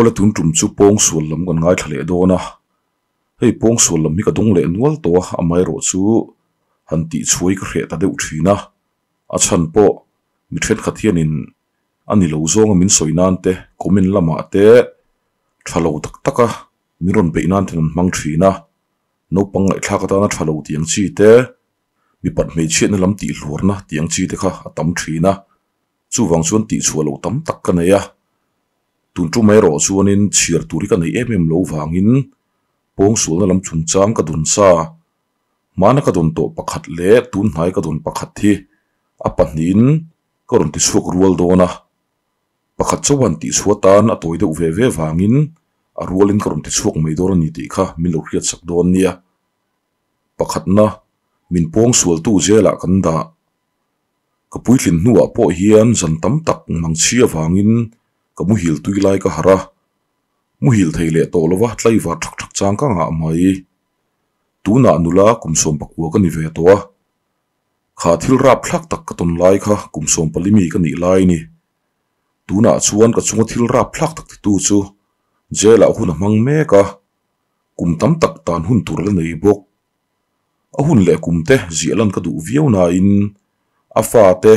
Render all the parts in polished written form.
Awle tun tum chu pawngsual lam kan ngaithla leh dawn a, hei pawngsual lam hi ka dawng leh nual tawh a, amaherawh chu han tih chhuai ka hreh ta deuh thin a, a chhan pawh mi thenkhat hianin a ni lo zawnga min sawi nan te comment lamah te tha lo tak tak a min rawn beih nan ten an hmang thin a, naupang ngaihthlak atana tha lo tih ang chi te, mipat hmeichhiatna lam tih hluarna tih ang chi te kha a tam thin a. Chuvang chuan tihchhuah loh tam tak ka nei a, tun tum erawh chuanin chhiar tur hi ka nei em em lo vangin pawngsualna lam chungchang ka dawn sa. Hmana ka dawn tawh pakhat leh tun hnai ka dawn pakhat hi a pahnihin ka rawn tichhuak rual dawn a, pakhat chauhan tihchhuah tan a tawi deuh ve ve vangin a rualin ka rawn tichhuak mai dawn a ni tih kha min lo hriatsak dawn nia. Pakhatna, min pawngsualtu zelah kan dah. Ka puitlin hnuah pawh hian zan tam tak mangchhi avangin ka muhil tui lai ka harh a, muhil thei leh tawh lova tlaivar thak thak chang ka ngah mai. Tunah nula kum 14 ka ni ve tawh a, kha thil rapthlak tak ka tawn lai kha kum 14 mi ka nih lai ni. Tunah chuan ka chunga thil rapthlak tak titu chu jail ah hun a hmang mek a, kum tam tak tan hun tur la nei bawk. A hun leh kum te ziah lan ka duh viau nain a fa te,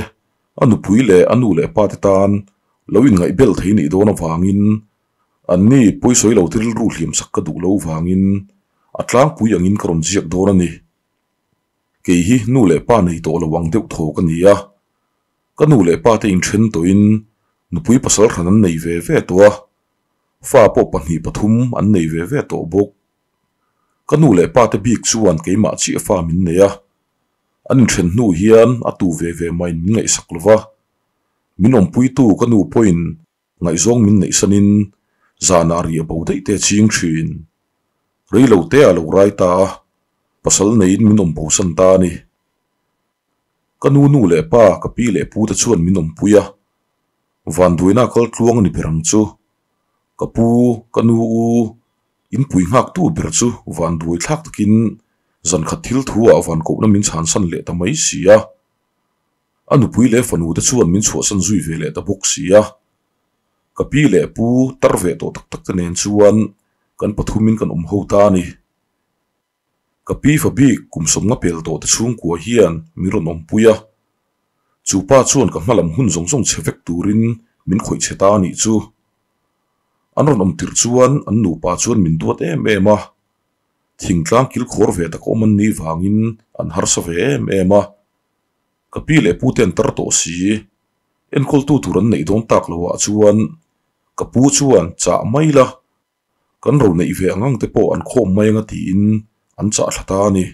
a nupui leh a nu leh pa te tan lo inngaih bel thei nih dawn avangin an ni pawisawi lo te rilru hliam sak ka duh lo vangin a tlangpui angin ka rawn ziak dawn a ni. Kei hi nu leh pa nei tawh lo ang deuh thaw ka ni a, ka nu leh pa te inthen tawhin nupui pasal hran an nei ve ve tawh a, fa pawh pahnih pathum an nei ve ve tawh bawk. Ka nu leh pa te bik chuan keimah chiah fa min nei a, an inthen hnu hian a tu ve ve maiin min ngaihsak lo va, min awmpuitu ka nu pawhin ngaihzawng min neihsanin zanah riah bo daih te a ching thin. Rei lo te a lo rai ta a, pasal neiin min awm bosan ta a ni. Ka nu nu leh pa, ka pi leh pu te chuan min awmpui a, vanduaina kal tluang a ni ber ang chu. Ka pu, ka nu u, inpui nghaktu ber chu vanduai thlak takin zankhat thil thu ah van kohna min chhansan leh ta mai si a. A nupui leh fanu te chuan min chhuahsan zui ve leh ta bawk si a. Ka pi leh pu tar ve tawh tak tak te nen chuan kan pathumin kan awm ho ta a ni. Ka pi fa bik kum sawmnga pel tawh te chhungkua hian min rawn awmpui a, chu pa chuan ka hmalam hun zawng zawng chhe vek turin min khawih chhe ta a nih chu. An rawn awm tirh chuan an nupa chuan min duat em em a, thingtlang kilkhawr ve tak awm an nih vangin an harsa ve em em a. Ka pi leh pu te an tar tawh si, enkawltu tur an neih dawn tak loah chuan ka pu chuan chah mai la, Kan ro neih ve ang ang te pawh an khawm mai anga tiin an chah thla ta a ni.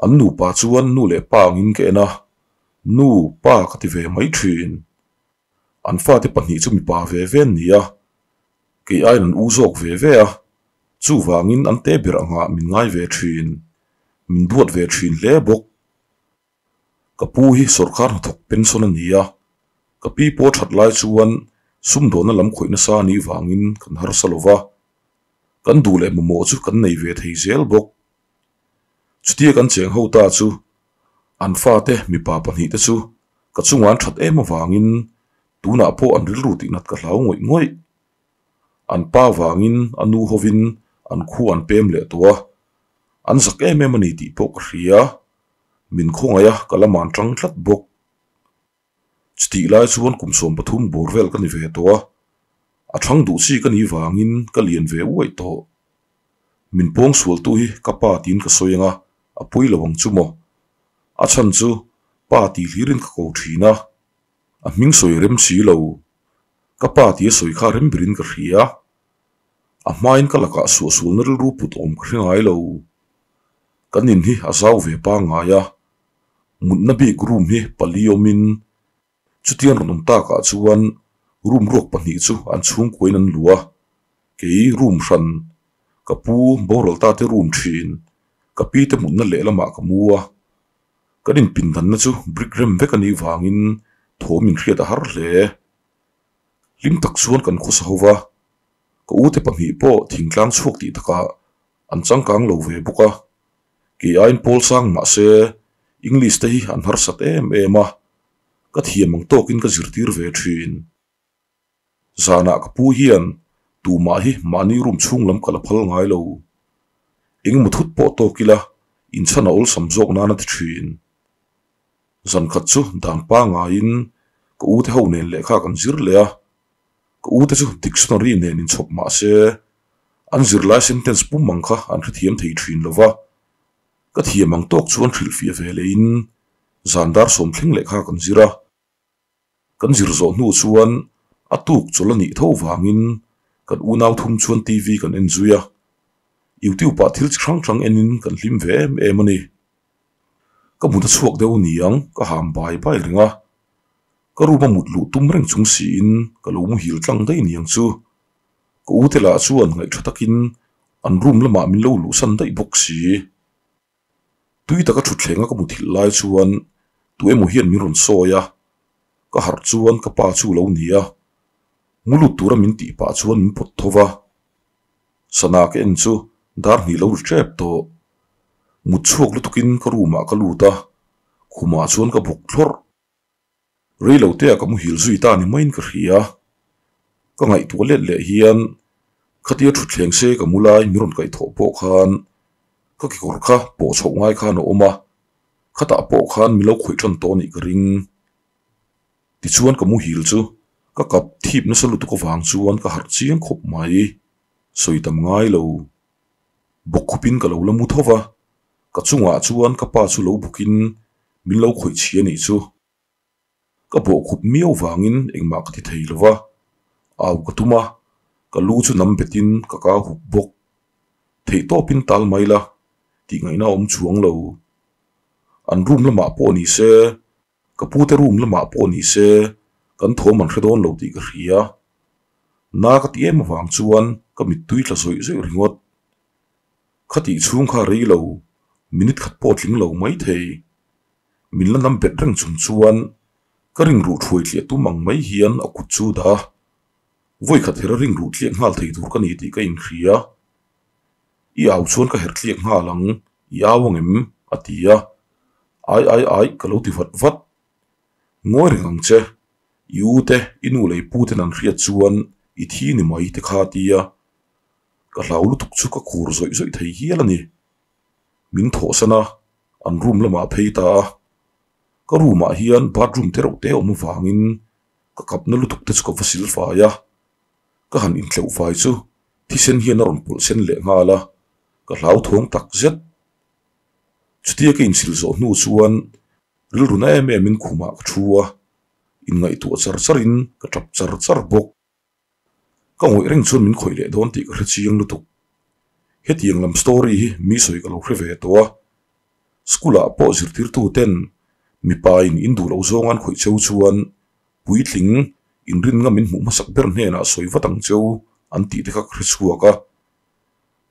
An nupa chuan nu leh pa angin ka en a, nu, pa ka ti ve mai thin. An fate pahnih chu mipa ve ve an ni a, kei aiin an u zawk ve ve a, chuvangin an te ber angah min ngai ve thin, min duat ve thin hle bawk. Ka pu hi sawrkar hnathawk pension a ni a, ka pi pawh that lai chuan sumdawnna lam khawih nasa a nih vangin kan harsa lo va, kan duh leh mamawh chu kan nei ve thei zel bawk. Chutia kan cheng ho ta chu an fate mipa pahnihte chu ka chungah an that em avangin tunah pawh an rilru tihnat ka hlau ngawih ngawih. An pa vangin a nu hovin an khu an pem leh tawh a, an zak em em a ni tih pawh ka hria. Min khawngaih a, ka la man tang tlat bawk. Chutih lai chuan kum 13 bawr vel ka ni ve tawh a, a thang duh chi ka nih vangin ka lian ve uaih tawh. Min pawng sualtu hi ka pa tiin ka sawi ang a, a pui lo ang chu maw? A chhan chu pa tih hlirin ka ko thin a, a hming sawi rem si lo. Ka pa tia sawi kha rem berin ka hria. A hmain ka lakah suahsualna rilru put awm ka hre ngai lo. Kan in hi a zau ve pangngai a, mutna bik room hi pali awmin chutiang rawn awm takah chuan room ruak pahnih chu an chhungkuain an luh a, kei room hran, ka pu boral ta te room thin, ka pi te mutna lehlamah ka mu a. Kan inpindanna chu brick rem vek a nih vangin thawm inhriat a har hle. Hlim tak chuan kan khawsa ho va, ka ute pahnih pawh thingtlang chhuak tih takah an changkang lo ve bawk a, kei aiin pawl sang mah se English te hi an harsat em em a, ka thiam ang tawkin ka zirtir ve thin. Zanah ka pu hian Tumah hi mahni room chhung lam ka la phal ngai lo. Engemaw thut pawh tawk ila inchhan a awlsam zawk nan a ti thin. Zan khat chu dan pangaiin ka ute ho nen lehkha kan zir leh a, ka ute chu dictionary nen inchhawp mah se an zirlai sentence pum ang kha an hrethiam thei thin lo va, ka thiam ang tawk chuan hrilhfiah ve lehin zan dar sawmthleng lehkha kan zir a. Kan zir zawh hnu chuan a tuk chawlh a nih tho vangin kan unau thum chuan TV kan en zui a, YouTube ah thil chi hrang hrang enin kan hlim ve em em a ni. Ka mut a chhuak deuh niang ka ham bai bai reng a, ka room a mut luh tum reng chung siin ka lo muhil tlang daih niang chu. Ka ute lah chuan ngaihṭha takin an room lamah min lo luhsan daih bawk si. Tui taka thutthleng a ka muthilh lai chuan tu emaw hian min rawn sawi a, ka harh chuan ka pa chu lo ni a, mu lut tura min tih pah chuan min pawt tho va. Sana ka en chu dar hnih lo ri tep tawh. Mut chhuak lutukin ka room ah ka lut a, khumah chuan ka bawk thlawrh. Rei lo te ah ka muhil zui ta ni maiin ka hria. Ka ngaihtuah let leh hian khatia thutthleng se ka mu lai min rawn kaihthawh pawh khan ka kekawr kha pawh chhoh ngai khan a awm a, khatah pawh khan min lo khawih tan tawh a nih ka ring. Tichuan ka muhil chu ka kap thip nasa lutuk avang chuan ka harh chiang khawp mai. Sawi tam ngai lo. Bawkkhupin ka lo la mu tho va, ka chungah chuan ka pa chu lo bukin min lo khawih chhi a nih chu. Ka bawhkhup miau vangin engmah ka ti thei lo va, au ka tum a, ka lu chu nam betin ka kau hup bawk. Theih tawpin tal mai la tih ngaihna a awm chuang lo. An room lamah pawh ni se, ka pute room lamah pawh ni se kan thawm an hre dawn lo tih ka hria. Na ka ti em avang chuan ka mittui tla zawih zawih ringawt. Khatih chhung kha rei lo, minute khat pawh tling lo maithei. Min la nam bet reng chung chuan ka ring ruh thuai tliah tum ang mai hian a kut chu dah a, vawi khat her a ring ruh tliak nghal thei tur ka ni tih ka inhria. I au chuan ka her tliak nghal ang, i au ang em? a ti a, Ai ai ai ka lo ti vat vat. Ngawi reng ang che, i u te, i nu leh i pu ten an hriat chuan i thi ni mai te kha a ti a, ka hlau lutuk chu ka khur zawih zawih thei hial a ni. Min thawhsan a, an room lamah a phei ta a. Ka room ah hian bathroom te reuh te a awm avangin ka kapna lutuk te chu ka va sil fai a. Ka han intleuh fai chu thisen hian a rawn pawlh sen leh nghal a, ka hlauthawng tak zet. Chutia ka insil zawh hnu chuan rilru na em em in khumah ka thu a, inngaihtuah char char in ka tap char char bawk. Ka ngawih reng chuan min khawih leh dawn tih ka hre chiang lutuk. Hetiang lam story hi mi sawi ka lo hre ve tawh a. School ah pawh zirtirtu ten mipa in in duh loh zawng an khawih cheu chuan puitling inrin ngam in hmuh hmasak ber hnenah sawi vat ang cheu an tih te kha ka hre chhuak a.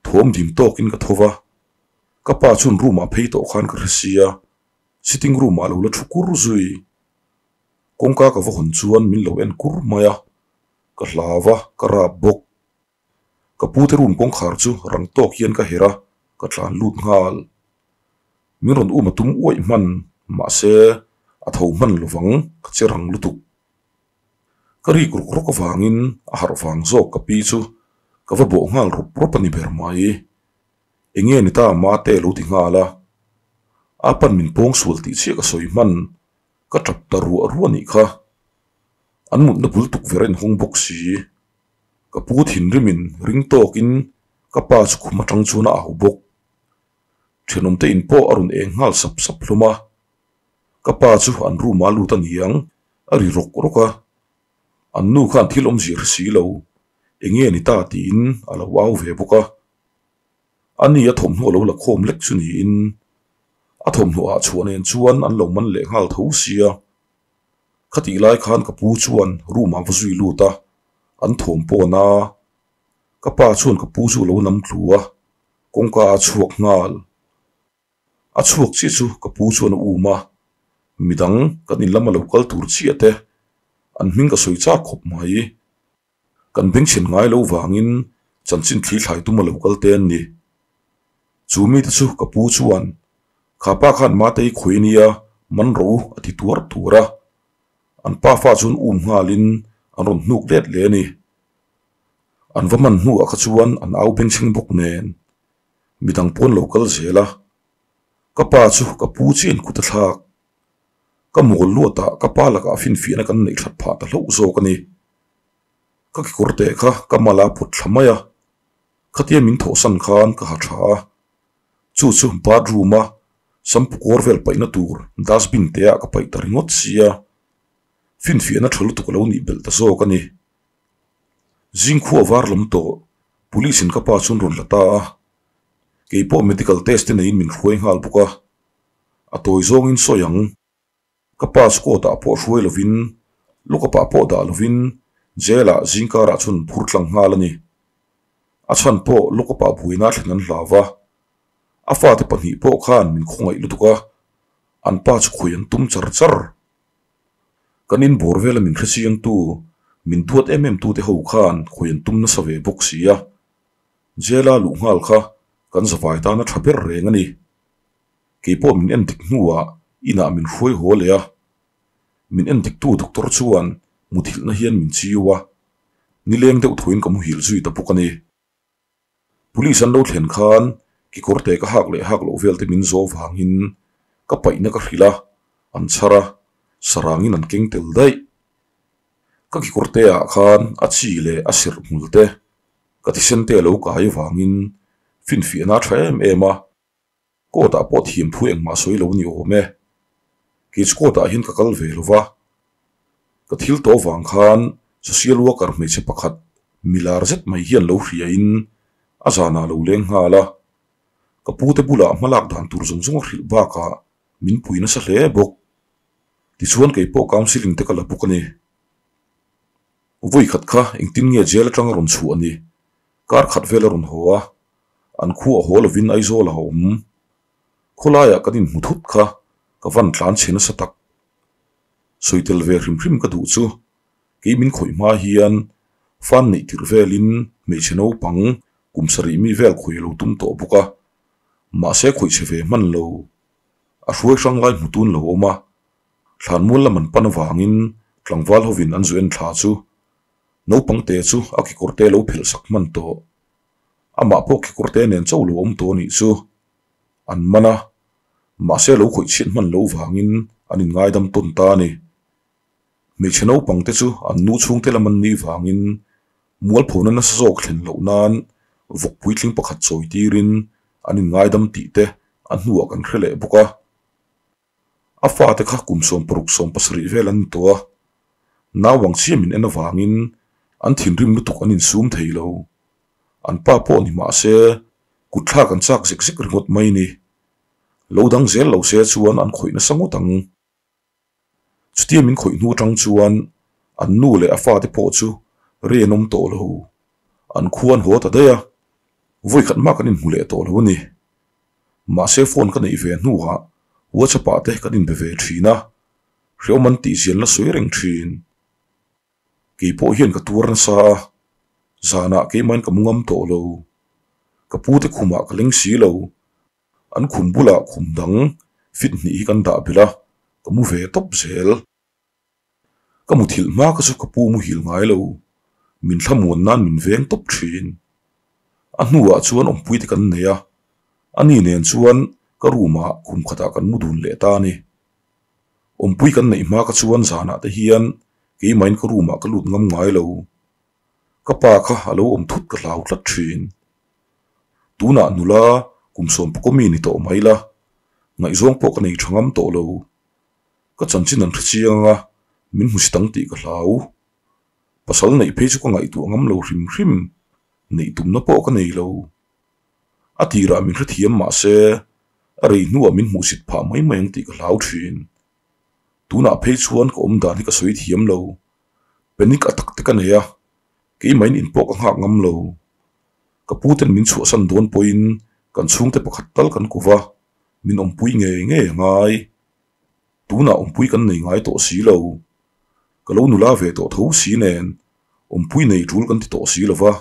Thawm dim tawkin ka tho va. Ka pa chuan room ah phei tawh khan ka hre sia, sitting room ah lo la thu kur zui. Kawngka ka va hawn chuan min lo en kur mai a, ka hlau a, ka rap bawk. Ka pute room kawngkhar chu rang tawk hian ka herh a, ka tlan lut nghal. Min rawn um a tum uaih hman, mahse a tho hman lovang ka che rang lutuk. Ka rik ruk rawk avangin a harh vang zawk ka pi chu ka va bawh nghal rawp rawp a ni ber mai. Enge ni ta mate lo ti nghal a, a pan min pawng sual tih chiah ka sawi hman. Ka tap ta ruah ruah nih kha. An mutna bul tukverh a inhawng bawk si. Ka pu thinrimin ring tawkin ka pa chu khum atang chuan a au bawk. Thenawmte in pawh a rawn eng nghal sap sap hlawm a. Ka pa chu an room ah a lut a niang a ri rawk rawk a. An nu khan thil awmzia hre si lo, enge ni ta tiin a lo au ve bawk a. A ni a thawmhnaw lo la khawm lek chu niin a thawmhnaw ah chhuah nen chuan an lo man leh nghal tho sia. Khatih lai khan ka pu chuan room ah va zui lut a, an thawm pawn a. Ka pa chuan ka pu chu a lo nam tlu a, kawngka a chhuak nghal. A chhuak chiah chu ka pu chuan a um a, midang kan in lama lo kal tur chiah te an hming ka sawi chak khawp mai. Kan bengchhen ngai lo vangin chanchin thli thlai tum a lo kal te an ni. Chu mite chu ka pu chuan, Kha pa khan Matei khawi nia man ro a ti tuar tuar a. An pa fa chuan um nghalin an rawn hnuk let leh a ni. An va man hnuah kha chuan an au bengchheng bawk nen midang pawn lo kal zel a, ka pa chu ka pu chiah in kut a thlak. Ka mawl luatah ka pa lakah finfiahna kan neih that phah ta hlauh zawk a ni. Ka kekawr teh kha ka mala pawt thla mai a, khatia min thawhsan khan ka ha tha a. Chu chu bathroom a sampu kawr vel paihna tur dustbin te ah ka paih ta ringawt sia, finfiahna tha lutuk a lo nih belh ta zawk a ni. Zingkhua var lam tawh police in ka pa chu an rawn la ta a, keipawh medical test te neiin min hruai nghal bawk a, a tawi zawngin sawi ang. Ka pa chu court ah pawh hruai lovin lookup ah pawh dah lovin jail ah zingkar ah chuan phur tlang nghal a ni. A chhan pawh lookup ah buaina a thlen an hlau va, a fate pahnih pawh khan min khawngaih lutuk a, an pa chu khawi an tum char char. Kan inbawr vela min hrechiangtu, min duat em em tute ho khan khawi an tum nasa ve bawk si a, jail a luh nghal kha kan zavai tan a tha ber reng a ni. Kei pawh min en dik hnuah inah min hruai haw leh a, min en diktu doctor chuan muthilhna hian min chiu a, nileng deuh thuin ka muhil zui ta bawk a ni. Police an lo thlen khan kekawr te ka hak leh hak loh vel te min zawh vangin ka paihna ka hrilh a, an chhar a, sarangin an keng tel daih. Ka kekawr te ah khan a chi leh a serh hmul te ka thisen te a lo kai vangin finfiahna a tha em em a. Court ah pawh thiam thu engmah sawi lo ni awm e. Kei chu court ah hian ka kal ve lo va. Ka thil tawh vang khan social worker hmeichhe pakhat milar zet mai hian lo hria in a zanah lo leng nghal a. Ka pu te bulah hmalak dan tur zawng zawng a hrilh bakah min pui nasa hle bawk. Tichuan kei pawh counselling te ka la bawk a ni. Vawi khat kha engtin nge jail atang a rawn chhuah ni? Kar khat vel a rawn haw a, an khu a haw lovin Aizawl a awm. Khawlaiah kan inhmu thut kha ka van tlan chhe nasa tak. Sawi tel ve hrim hrim ka duh chu kei min khawih hma hian fan neih tirh velin hmeichhe naupang kum sarih mi vel khawih a lo tum tawh bawk a, mahse khawih chhe ve hman lo. A hruai hrang lai hmu tun lo awm a, thlanmual lam an pan avangin tlangval hovin an zu en thla chu Naupang te chu a kekawr te lo phelh sak hman tawh. Amah pawh kekawr te nen chauh lo awm tawh a nih chu. An man a, mahse lo khawih chhiat hman loh vangin an inngaidam tawn ta a ni. Hmeichhe naupang te chu an nu chhungte lam an nih vangin mualphona nasa zawk thlen loh nan vawk puitling pakhat chawi tirin an inngaidam tih te a hnuah kan hre leh bawk a. A fate kha kum 16 17 vel an ni tawh a, nau ang chiah min en avangin an thinrim lutuk an insum thei lo. An pa pawh ni mah se kut thlak an chak zek zek ringawt mai ni. Lo dang zel lo se chuan an khawih nasa ngawt ang. Chutia min khawih hnu atang chuan an nu leh a fate pawh chu rei an awm tawh lo. An khua an haw ta daih a, vawi khat mah kan inhmu leh tawh lo a ni. Mahse phone ka neih ve hnuah WhatsApp ah te kan inbe ve thin a, hreawm an tih zian la sawi reng thin. Kei pawh hian ka tuar nasa a, zanah keimahin ka mu ngam tawh lo. Ka pu te khumah ka leng si lo, an khum bulah khum dang fit hnih hi kan dah belh a, ka mu ve tawp zel. Ka muthilh hma kha chu ka pu muhil ngai lo, min thlamuan nan min veng tawp thin. A hnuah chuan awmpui te kan nei a, ani nen chuan ka room ah kum khatah kan mu dun leh ta a ni. Awmpui kan neih hma kha chuan zanah te hian keimahin ka room ah ka lut ngam ngai lo. Ka pa kha a lo awm thut ka hlau tlat thin. Tunah nula kum sawmpakaw mi ni tawh mai la, ngaihzawng pawh ka nei tha ngam tawh lo. Ka chanchin an hre chiang anga min hmu si tang tih ka hlau. Pasal neih phei chu ka ngaihtuah ngam lo hrim hrim, neih tumna pawh ka nei lo. A tirah min hrethiam mah se, a rei hnuah min hmuhsit phah mai mai ang tih ka hlau thin. Tunah phei chuan ka awm dan hi ka sawi thiam lo. Panic attack te ka nei a, keimahin in pawh ka nghak ngam lo. Ka pu ten min chhuahsan dawn pawhin kan chhungte pakhat tal kan kuv a, min awmpui ngei ngei a ngai. Tunah awmpui kan nei ngai tawh si lo. Ka lo nula ve tawh tho si nen awmpui nei tul kan ti tawh si lo va,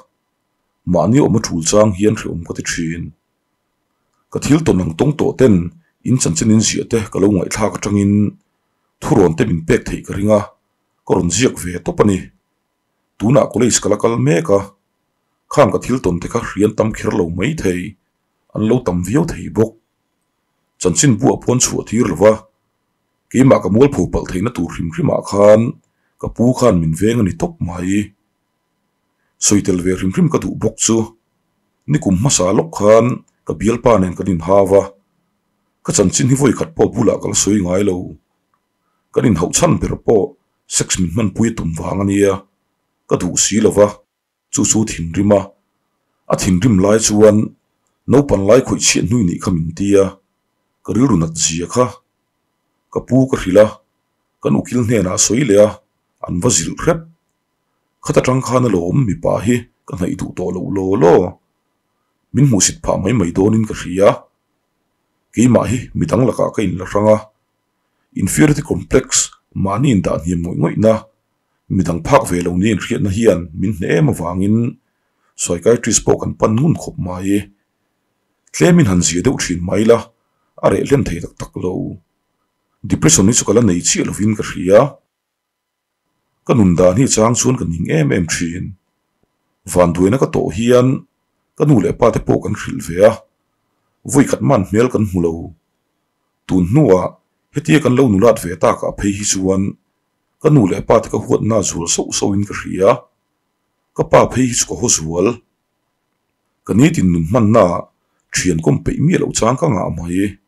mahni awm a tul chang hian hreawm ka ti thin. Ka thil tawn ang tawng tawh ten in chanchin in ziah te ka lo ngaihthlak atangin thurawn te min pek theih ka ring a, ka rawn ziak ve tawp a ni. Tunah college ka la kal mek a. Khang ka thil tawn te kha hrian tam kher lo mai thei, an lo tam viau thei bawk. Chanchinbu a pawn chhuah tir lo va, keimah ka mualpho palh theihna tur hrim hrimah khan ka pu khan min veng a ni tawp mai. Sawi tel ve hrim hrim ka duh bawk chu nikum hmasa lawk khan ka bialpa nen kan inhau a, ka chanchin hi vawi khat pawh bulah ka la sawi ngai lo. Kan inhauh chhan ber pawh sex min hmanpui a tum vang a nia, ka duh si lo va. Chu chu thinrim a, a thinrim lai chuan naupang lai khawih chhiat hnui nih kha min ti a, ka rilru nat zia kha ka pu ka hrilh a, kan ukil hnenah a sawi leh a, an va zilh hrep. Khata tang khan alawm mipa hi ka hnaih duh tawh loh law law. Min hmuhsit phah mai mai dawnin ka hria. Keimah hi midang lakah ka inla hrang a, inferiority complex mahni indah hniam ngawih ngawihna Midang phak ve lo niin hriatna hian min hneh em avangin psychiatrist pawh kan pan ngun khawp mai. Tlemin han zia deuh thin mai la, a reh hlen thei tak tak lo. Depression hi chu ka la nei chiah lovin ka hria. Ka nun dan hi chang chuan ka ning em em thin. Vanduaina ka tawh hian ka nu leh pa te pawh kan hrilh ve a, vawi khat man hmel kan hmu lo. Tun hnuah hetia kan lo nulat ve takah phei hi chuan Ka nu leh pa te ka huatna zual sauh sauhin ka hria. Ka pa phei hi chu ka haw zual. Ka nitin nun hmanna thian kawm peih miah loh chang ka ngah mai.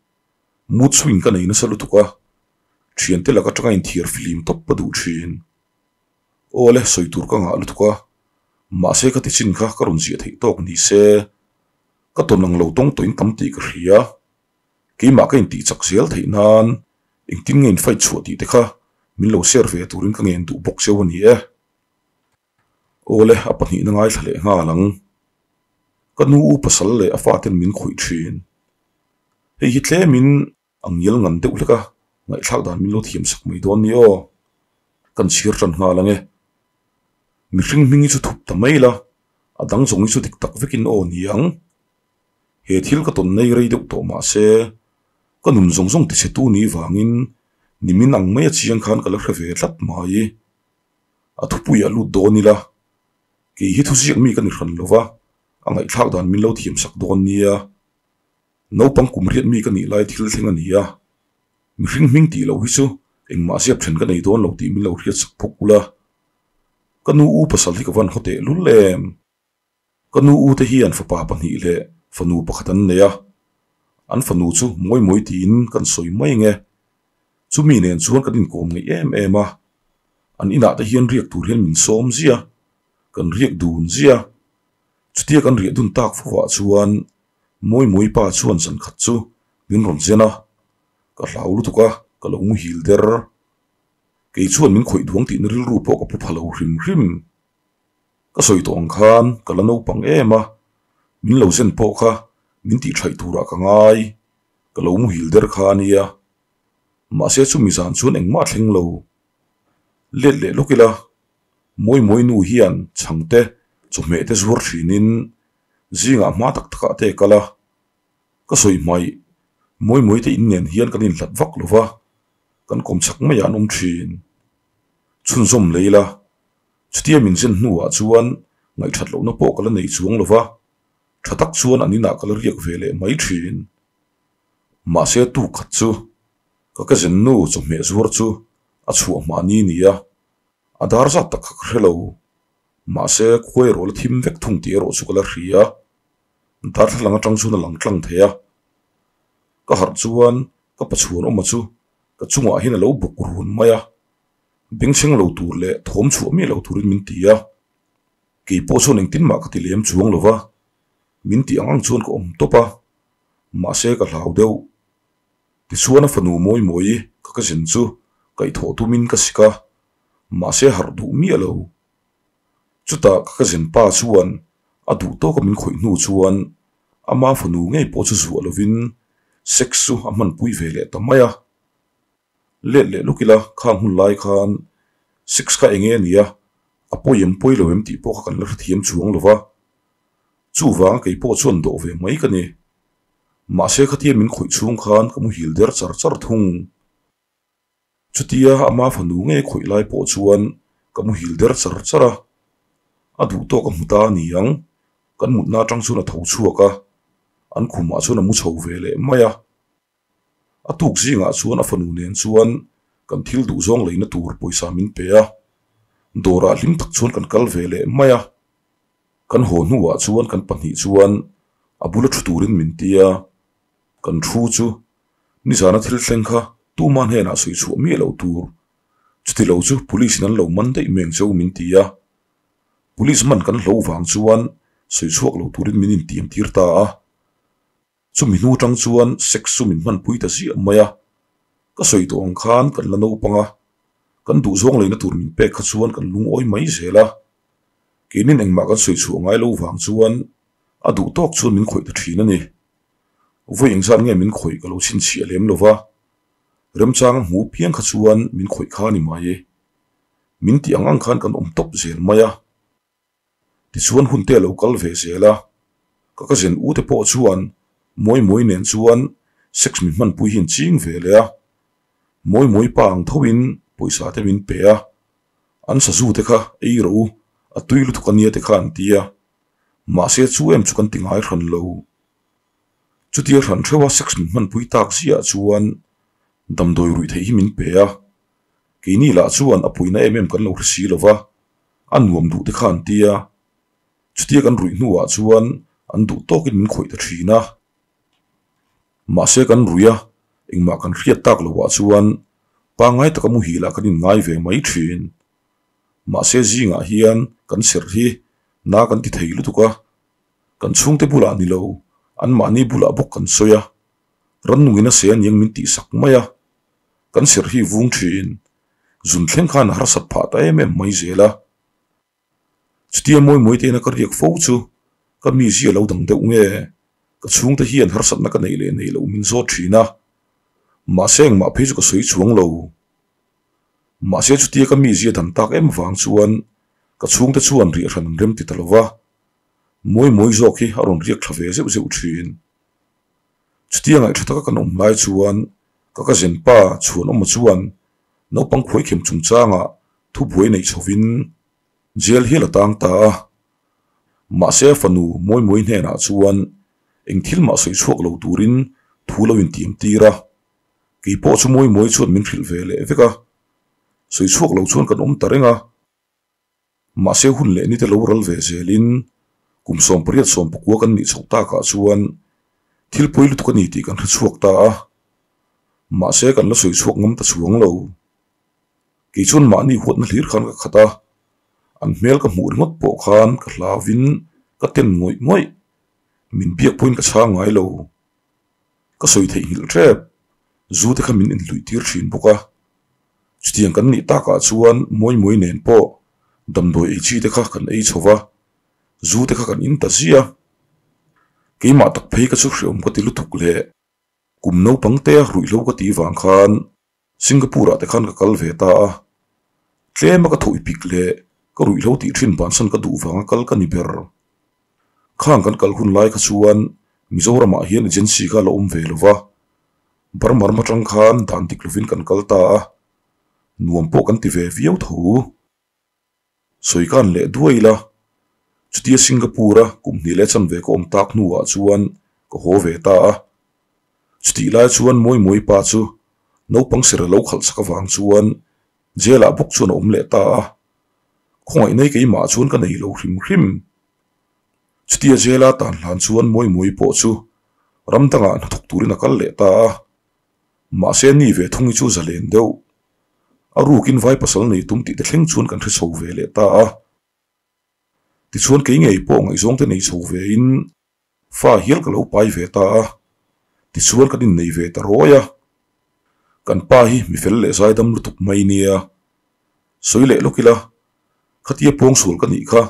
Mood swing ka nei nasa lutuk a, thiante lak atanga inthiar film tawp ka duh thin. Aw le, sawi tur ka ngah lutuk a, mahse ka tichin kha ka rawn ziah theih tawk ni se. Ka tawn ang lo tawng tawhin tam tih ka hria. Keimah ka intih chak zel theih nan engtin nge in fight chhuah tih te kha min lo share ve turin ka ngen duh bawk cheu a ni e. Awle a pahnihna ngaithla leh nghal ang. Ka nu u pasal leh a faten min khawih thin. Hei hi tlemin a ngial ngan deuh hlek a, ngaihthlak dan min lo thiam sak mai dawn ni aw. Kan chhir tan nghal ang e. Mihring hming hi chu thup ta mai la, a dang zawng hi chu dik tak vekin aw ni ang. He thil ka tawn nei rei deuh tawh mah se, ka nun zawng zawng tichhe tu ni vangin nimin ang mai a chiang khan ka la hre ve tlat mai. A thupuiah lut dawn ila, kei hi thuziak mi ka ni hran lo va, a ngaihthlak dan min lo thiam sak dawn nia. Naupang kum riat mi ka nih lai thil thleng a ni a, mihring hming tih loh hi chu engmah ziap then ka nei dawn lo tih min lo hriat sak phawk ula. Ka nu u pasal hi ka van haw teh lul em? Ka nu u te hian fapa pahnih leh fanu pakhat an nei a, an fanu chu mawi mawi tiin kan sawi mai nge. Chumi nen chuan kan inkawm ngeih em em a, an inah te hian riak tur hian min sawm zia, kan riak dun zia. Chutia kan riah dun tak fo ah chuan mawi mawi pa chuan zankhat chu min rawn zen a, ka hlau lutuk a, ka lo muhil der. Kei chuan min khawih duang tihna rilru pawh ka pu pha lo hrim hrim. Ka sawi tawh ang khan ka la naupang em a, min lo zen pawh kha min tih thaih turah ka ngai, ka lo muhil der kha a nia. Mahse chumi zan chuan engmah a thleng lo. Let leh lawk ila, Mawi Mawi nu hian chhangte chawhmeh te zuar thinin zingah hma tak takah te kal a, ka sawi hmaih Mawi Mawi te in nen hian kan inhlat vak lo va, kan kawm chak maiah an awm thin. Chhunzawm lei la. Chutia min zen hnuah chuan ngaihthat lohna pawh ka la nei chuang lo va, tha tak chuan an inah ka la riak ve leh mai thin. Mahse tuk khat chu ka ka zen nu chawhmeh zuar chu a chhuah mahni ni a, a dar zat tak kha ka hre lo. Mahse khuai erawh la thim vek thung tih erawh chu ka la hria. Darthlalang atang chuan a lang tlang thei a. Ka harh chuan ka pachuan awma chu ka chungah hian a lo bawk run mai a. Bengchheng lo tur leh thawm chhuah miah lo turin min ti a, kei pawh chuan engtin mah ka ti lem chuang lo va, min tih ang ang chuan ka awm tawp a, mahse ka hlau deuh. Tichuan a fanu mawi mawi ka ka zen chu kaihthawh tumin ka sik a, mahse harh duh miah lo. Chutah ka ka zen pa chuan a duh tawka min khawih hnu chuan ama fanu ngei pawh chu zuah lovin sex chu a hmanpui ve leh ta mai a. Let leh lawk ila khang hun lai khan sex kha eng nge nia, a pawi em pawi lo em tih pawh kha kan la hrethiam chuang lo va. Chuvanga kei pawh chuan dawh ve mai ka ni. Mahse khatia min khawih chhung khan ka muhil der char char thung. Chutia ama fanu nge khawih lai pawh chuan ka muhil der char char a, a duh tawk a hmu ta a ni ang. Kan mutna atang chuan a tho chhuak a, an khumah chuan a mu chho ve leh mai a. A tuk zingah chuan a fanu nen chuan kan thil duhzawng leina tur pawisa min pe a, dawrah hlim tak chuan kan kal ve leh mai a. Kan haw hnuah chuan kan pahnih chuan a bula thu turin min ti a, kan thu chu nizana thil thleng kha tuma hnenah sawi chhuah miah loh tur, chuti lo chu police in an lo man daih mai ang che u min ti a. Police man kan hlo vang chuan sawi chhuak lo turin min intiam tir ta a. Chumi hnu tang chuan sex chu min hmanpui ta ziah mai a, ka sawi tawh ang khan kan la naupang a, kan duhzawng leina tur min pek kha chuan kan lungawi mai zel a. Keinin engmah kan sawi chhuah ngai lo vang chuan a duh tawk chuan min khawih ta thin a ni. Vawi engzat nge min khawih ka lo chhinchhiah lem lo va, remchang a hmu piang kha chuan min khawih kha a ni mai. Min tih ang ang khan kan awm tawp zel mai a. Tichuan hun te a lo kal ve zel a, ka cousin u te pawh chuan Mawimawi nen chuan sex min hmanpui hi an ching ve leh a, Mawimawi pa ang thoin pawisa te min pe a, an sazu te kha ei rawh u, a tui lutuk ania te kha an ti a, mahse chu em chu kan ti ngai hran lo. Chutia hran theuha sex min hmanpui tak ziah chuan damdawi ruih theih hi min pe a, keini lah chuan a puina em em kan lo hre si lo va. A nuam duh te kha an ti a, chutia kan ruih hnuah chuan an duh tawkin min khawih ta thin a. Mahse kan ruih a, engmah kan hriat tak loah chuan pangngai taka muhil ah kan inngai ve mai thin. Mahse zingah hian kan serh hi na kan ti thei lutuk a, kan chhungte bulah ni lo, anmahni bulah bawk kan sawi a, rannungin a se aniang min tihsak mai a, kan serh hi vung thin. Zun thleng khan a harsat phah ta em em mai zel a. Chutia mawi mawi tena ka riak fo chu ka mizia lo dang deuh nge ka chhungte hian harsatna ka neih leh neih loh min zawt thin a. Mahse engmah phei chu ka sawi chuang lo. Mahse chutia ka mizia dan tak em vang chuan ka chhungte chuan riah hran an rem ti ta lo va. Mawi mawi zawk hi a rawn riak tha ve zeuh zeuh thin. Chutia ngaihṭha taka kan awm lai chuan ka cousin pa Chhuanawma chuan naupang khuaikhem chungchangah thubuai neih chhovin jail hial a tang ta a. Mahse a fanu Mawimawi hnenah chuan eng thil mah sawi chhuak lo turin thu lo intiam tir a. Kei pawh chu Mawimawi chuan min hrilh ve leh vek a. Sawi chhuak lo chuan kan awm ta reng a. Mahse hun leh nite lo ral ve zelin kum 88 19 kan nih chhoh takah chuan thil pawi lutuk a ni tih kan hre chhuak ta a, mahse kan la sawi chhuak ngam ta chuang lo. Kei chuan mahni huatna hlir khan ka khat a, an hmel ka hmuh ringawt pawh khan ka hlauvin ka ten ngawih ngawih, min biak pawhin ka chhang ngai lo. Ka sawi theihnghilh tep, zu te kha min inhluih tir thin bawk a. Chutiang kan nih takah chuan Mawimawi nen pawh damdawi ei chi te kha kan ei chho va, zu te kha kan in ta ziah a. Keimah tak phei ka chu hreawm ka ti lutuk leh kum naupang te ruihhlo ka tih vang khan Singapore ah te khan ka kal ve ta a. Tlema ka thawh i pik leh ka ruihhlo tih thin bansan ka duh vanga kal ka ni ber. Khang kan kal hun lai kha chuan Mizoramah hian agency kha a la awm ve lo va, Burma ram atang khan dan dik lovin kan kal ta a, nuam pawh kan ti ve viau tho. Sawi kan leh duai ila, chutia Singapore-a kum hnih leh chanve ka awm tak hnuah chuan ka haw ve ta a. Chutih lai chuan Mawimawi pa chu naupang sira lo khalh chak avang chuan jail-ah bawk chuan a awm leh ta a. Khawngaih nei keimah chuan ka nei lo hrim hrim. Chutia jail-a tan hlan chuan Mawimawi pawh chu ram dangah hnathawk turin a kal leh ta a. Mahse ni ve thung hi chu zalen deuh. A rukin vai pasal nei tum tih te thleng chuan kan hre chho ve leh ta a. Tichuan kei ngei pawh ngaihzawng te nei chho ve in fa hial ka lo pai ve ta a. Tichuan kan innei ve ta rawi a. Kan pa hi mi fel leh zaidam lutuk mai nia. Sawi leh lawk ila, khatia pawngsual ka nih kha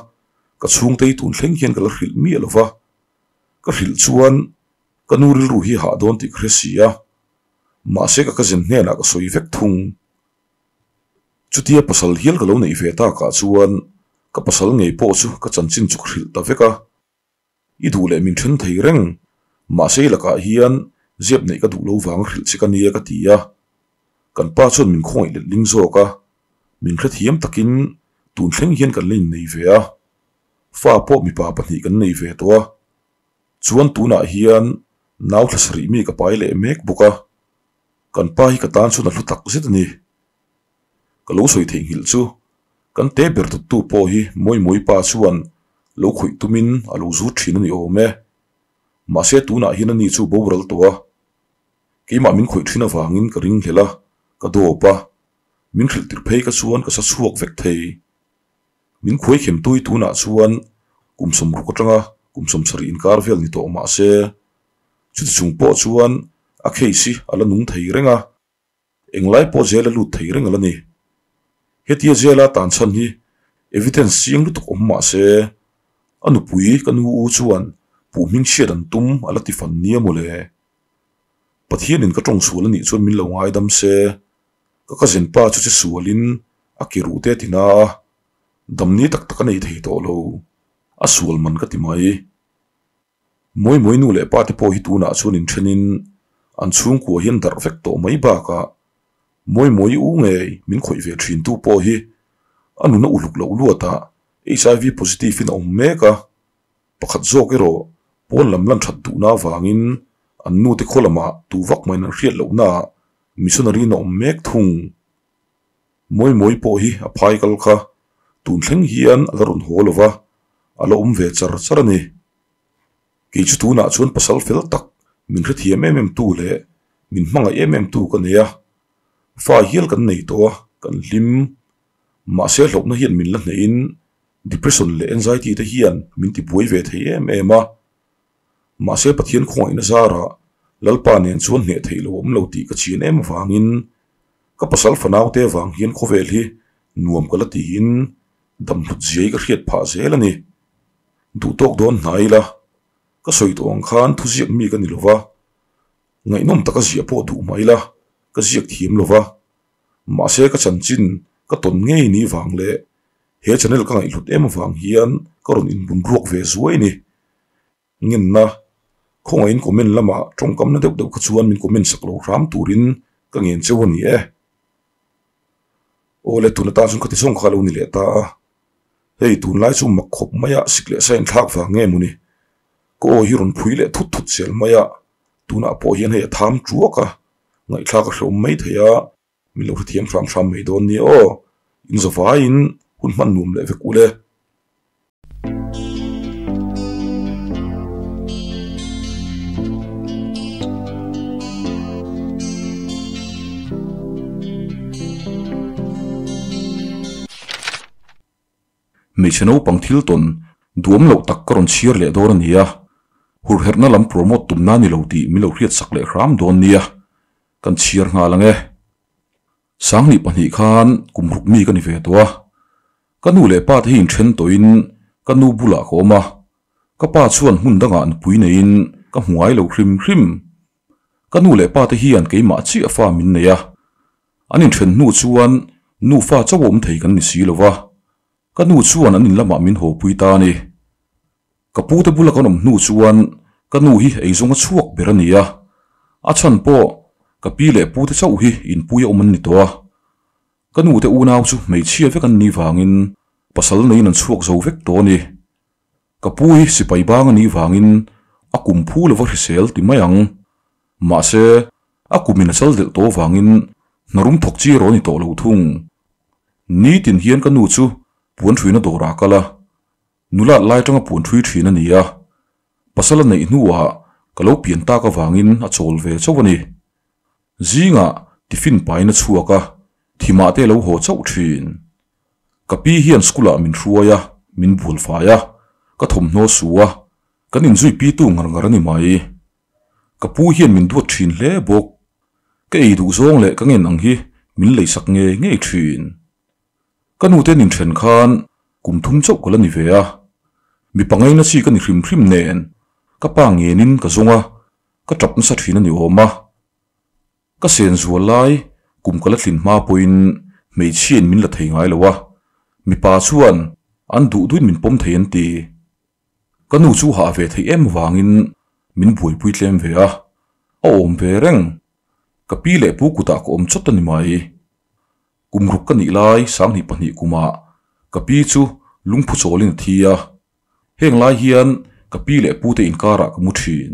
ka chhungte hi tun thleng hian ka la hrilh miah lo va. Ka hrilh chuan ka nu rilru hi a hah dawn tih ka hre si a. Mahse ka cousin hnenah ka sawi vek thung. Chutia pasal hial ka lo neih ve takah chuan ka pasal ngei pawh chu ka chanchin chu ka hrilh ta vek a. I duh leh min then thei reng, mahse i lakah hian zep neih ka duh lo vang hrilh che ka nia ka ti a. Kan pa chuan min khawngaih letling zawk a, min hrethiam takin tun thleng hian kan la innei ve a. Fa pawh mipa pahnih kan nei ve tawh a, chuan tunah hian nau thla sarih mi ka pai leh mek bawk a, kan pa hi ka tan chuan a hlu tak zet a ni. Ka lo sawi theihnghilh chu kan te ber tuttu pawh hi Mawimawi pa chuan lo khawih tumin a lo zut thin a ni awm e. Mahse tunah hian ani chu boral tawh a, keimah min khawih thin avangin ka ringhlel a, ka dawp a, min hrilh tir phei ka chuan ka sa chhuak vek thei. Min khuai khem tui tunah chuan kum sawmruk atanga kum sawmsarih inkar vel ni tawh mah se, chuti chung pawh chuan a case hi a la nung thei reng a, englai pawh jail a lut thei reng a la ni. Hetia jail a tan chhan hi evidence chiang lutuk awm mah se, a nupui ka nu u chuan puh hming chhiat an tum a la ti fan nia mawle. Pathianin ka tawng sual a nih chuan min lo ngaidam se, Ka cousin pa chu che sualin a ke ruh te a ti na a, damni tak tak a nei thei tawh lo, a sual man ka ti mai. Mawimawi nu leh pa te pawh hi tunah chuan inthenin an chhungkua hian darh vek tawh mai bakah Mawimawi u ngei min khawih ve thin tu pawh hi a nuna uluk loh luatah HIV positive in a awm mek a, pakhat zawk erawh pawn lam lan that duhna avangin an nute khaw lamah tu vak maiin an hriat lohnaah Missionary na awm mek thung. Mawimawi pawh hi a phai kal kha tun thleng hian a la rawn haw lo va, a la awm ve char char a ni. Kei chu tunah chuan pasal fel tak, min hrethiam em em tu leh min hmangaih em em tu ka nei a. Fa hial kan nei tawh a, kan hlim. Mahse hlauhna hian min la hnehin depression leh anxiety te hian min tibuai ve thei em em a. Mahse Pathian khawngaihna zarah Lalpa nen chuan hneh theih lo awm lo tih ka chian em avangin ka pasal fanaute avang hian khawvel hi nuam ka la tiin dam hlut ziai ka hriat phah zel a ni. Duh tawk dawn hna ila ka sawi tawh ang khan thuziak mi ka ni lova, ngaihnawm taka ziah pawh duh mah ila ka ziak thiam lova, mahse ka chanchin ka tawn ngei ni vang leh he channel ka ngaihhlut em avang hian ka rawn inbunruak ve zuai a ni. Ngenna, Khawngaihin comment lamah tawngkamna deuh deuh kha chuan min comment sak lo hram turin ka ngen cheu a ni e. Aw le, tun atan chuan khati zawng kha a lo ni leh ta a. Hei, tunlai chu mak khawp mai a, sik leh sa inthlak vang nge mawni? Ka aw hi rawn phui leh thut thut zel mai a, tunah pawh hian hei a tham tuak a, ngaihthlak a hrehawm mai thei a. Min lo hrethiam hram hram mai dawn nia aw, in zavaiin hun hman nuam leh vek ule. Hmeichhe naupang thil tawn duam loh tak ka rawn chhiar leh dawn a ni a, hurherhna lam promote tumna ni lo tih min lo hriatsak leh hram dawn nia. Kan chhiar nghal ang e. Sanghnih pahnih khan kum ruk mi ka ni ve tawh a. Ka nu leh pa te hi inthen tawhin ka nu bulah ka awm a. Ka pa chuan hmun dangah nupui neiin ka hmu ngai lo hrim hrim. Ka nu leh pa te hian keimah chiah fa min nei a. An inthen hnu chuan nufa chauh awm thei kan ni si lo va. Ka nu chuan an in lamah min hawpui ta a ni. Ka pute bula kan awm hnu chuan ka nu hi eizawnga chhuak ber a ni a, a chhan pawh ka pi leh pute chauh hi inpui a awm an ni tawh a. Ka nute unau chu hmeichhia vek an nih vangin pasal neiin an chhuak zo vek tawh a ni. Ka pu hi sipai bang a nih vangin a kum phu lova hrisel ti mai ang. Mahse, a kumin a chal delh tawh vangin hnarum thawk chi erawh a ni tawh lo thung. Nitin hian ka nu chu puan ṭhuina dawrah a kal a, nulat lai aṭanga puan ṭhui ṭhin a ni a, pasal a neih hnuah ka lo pian tak avangin a chawl ve chauh a ni. Zingah tiffin pain a chhuak a, thimah te a lo haw chauh ṭhin. Ka pi hian school-ah min hruai a, min bual fai a, ka thawmhnaw su a, kan inzui pitu ngar ngar a ni mai. Ka pu hian min duat thin hle bawk. Ka ei duh zawng leh ka ngen ang hi min leisak ngei ngei thin. Ka nute nin then khan kum thum chauh ka la ni ve a. Mi pangaina chi ka ni hrim hrim nen ka pa ngenin ka zawng a, ka tap nasa thin a ni awm a. Ka sen zual lai kum ka la thlin hma pawhin hmeichhiain min la thei ngai lo a, mipa chuan an duh duhin min pawm thei an ti. Ka nu chu hah ve theih em vangin min buaipui tlem ve a, a awm ve reng. Ka pi leh pu kutah ka awm chawt a ni mai. Kum ruk ka nih lai sanghnih pahnih kumah ka pi chu lungphu chawlin a thi a. Heng lai hian ka pi leh pu te inkarah ka mu thin.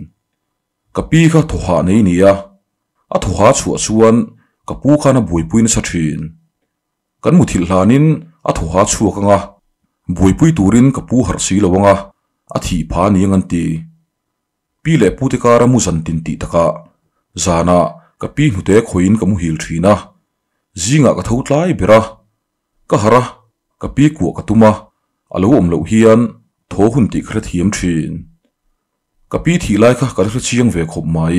Ka pi kha thawhah nei nia, a thawha chhuah chuan ka pu khan a buaipui nasa thin. Kan muthilh hlanin a thawha chhuak anga, buaipui turin ka pu harh si lo anga, a thih pha aniang an ti. Pi leh pu te kara mu zan tin tih takah zanah ka pi hnute khawihin ka muhil thin a, zingah ka tho tlai ber a, ka harh a, ka pi kuah ka tum a, a lo awm loh hian thaw hun tih ka hrethiam thin. Ka pi thih lai kha ka la hrechiang ve khawp mai.